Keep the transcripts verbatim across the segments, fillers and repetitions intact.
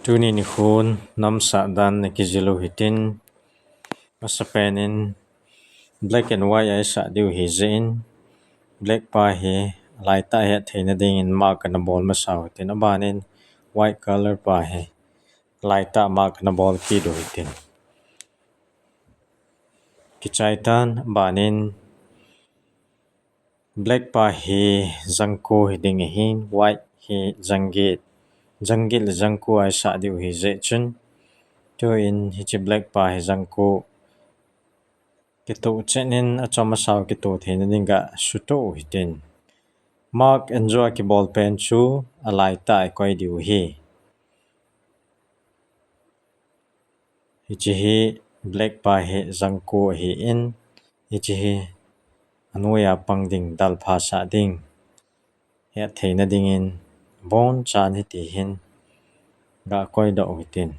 Tuni nikhon namsah dan nakijil u hitin, masapen in black and white a isah diu hijeh in, black pa hi laitah hetthei nadingin mark kana bol masa u hitin, aban in white color pa hi laitah mark kana bol kit u hitin. Kichai tan, aban in black pa hi jangko hiding ahin, white hi jangget. Jangget le jangko a isah diu hijeh chun, tuin hiche black pa hi jangko kitoh chet in achom asao kitoh theina ding gasutoh u hitin. Mark and draw kibol pen chu alaitah a ikoi diu ahi. Hiche hi black pa hi jangko ahin, hiche hi anoiya pang ding, dalpha sah ding, hetthei nadingin abonchan hiti hin gakoi doh u hitin.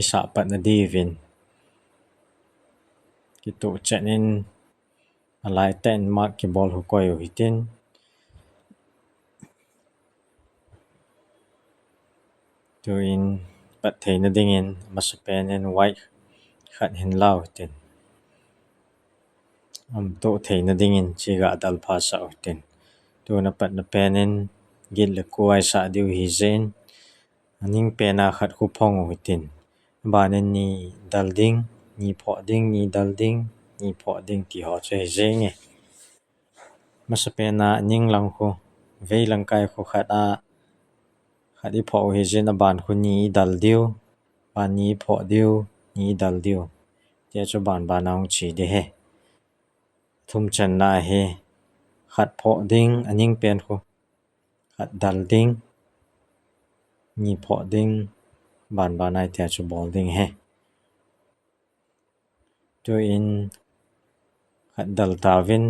Isah pat nadiuvin kitoh chet in alaitah in mark kibol khu koi u hitin. Tuin pat theina dingin masapen in white khat hin la u hitin. Amtoh theina dingin hiche gadalpha sah u hitin. Tuna patna pen in get le ko a isah diu hijeh in, aning pen a khat khu phong u hitin. Aban in ni dal ding, ni phoh ding, ni dal ding, ni phoh ding ti ho chu hijeng e. Masapen a aning lang khu, veilang kai khu khat a, khat iphoh u hijeh in aban khu ni idal diu, aban ni iphoh diu, ni idal diu. Tia chu banban a hung che ding ahi. Thum channa hi khat phoh ding, aning pen khu khat dal ding, ni phoh ding, banban a hitia chu bol ding ahi. Tuin khat dal tauvin,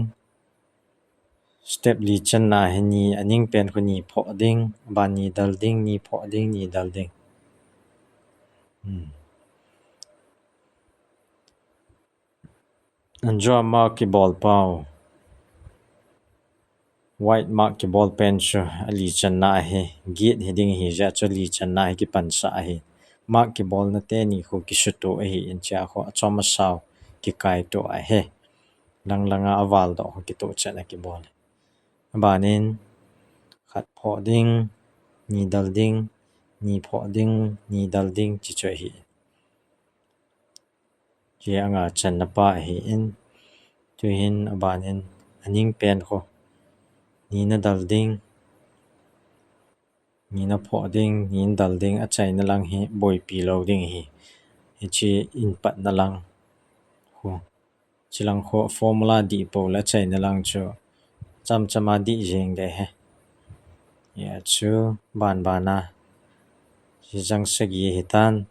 step li channa hi ni, aning pen khu ni phoh ding, aban ni dal ding, ni phoh ding, ni dal ding. Hmm. And draw mark kibol pau, white mark kibol pen chu ali channa ahi, get hiding hijeh chun ali channa hi kipansah ahi. Mark kibolna teni khu kisutoh ahin, hichea khu achom asao kikaitoh ahi. Lang langa avaldoh khu kitoh chet a kibol. Abanin khat phoh ding, ni dal ding, ni phoh ding, ni dal ding, hiche chu ahi. Hiche anga channa pa ahin, tuhin abanin aning pen khu ni nadal ding, ni naphoh ding, ni nadal ding, achaina lang hi boipi lou ding ahi. Hiche in patna lang khu, hiche lang khu formula dih pou le achaina lang chu chamcham a dih jeng ding ahi. Hia chu banban a, hiche jang sagi hitan.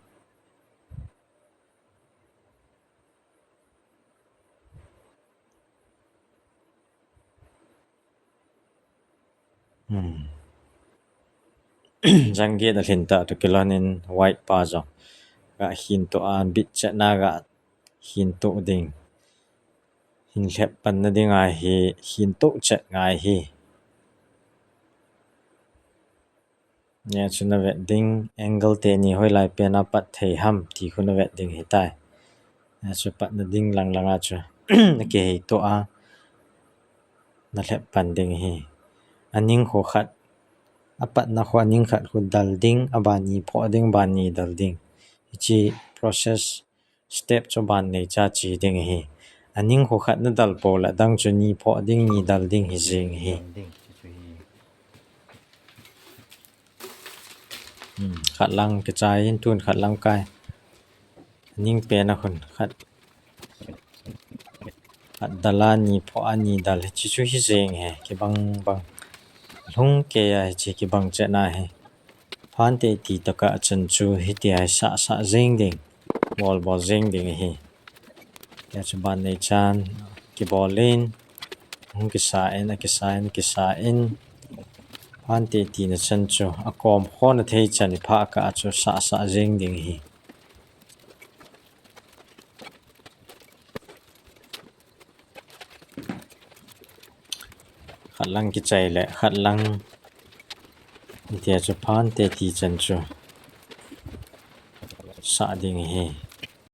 Hmm. Jang get alhin ta toh kilhonin white pa jong gahin toh a, bit chet na gahin toh ding. Hin lhep panna ding ahi, hin toh chet ngai ahi. Hia chu navet ding, angle teni hoilai pen a pat thei ham ti khu navet ding ahitai. Hia chu patna ding lang langa chu nakihei toh a, nalhep pan ding ahi. Aning khu khat, apatna khu aning khat khu dal ding, aban ni phoh ding, aban ni dal ding. Hiche process step chu ban neicha che ding ahi. Aning khu khat nadal pou le adang chu ni phoh ding, ni dal ding hijeng ahi. Hmm, khat lang kichai in, tun khat lang kai. Aning pen a khun khat, khat dal a, ni phoh a, ni dal, hiche chu hijeng ahi, kibang bang. Lhung kei a hiche kibang chet na ahi. Phan tei ti tokah achan chu hitia hi sah sah jeng ding, bol bol jeng ding ahi. Hia chu ban neichan kibol in, hung kisa in, akisa in, akisa in, phan tei tina chan chu akom khona thei chan iphah kah a chu sah sah jeng ding ahi. Khat lang kichai le khat lang Hitia chu phante ti chan chu sah ding ahi.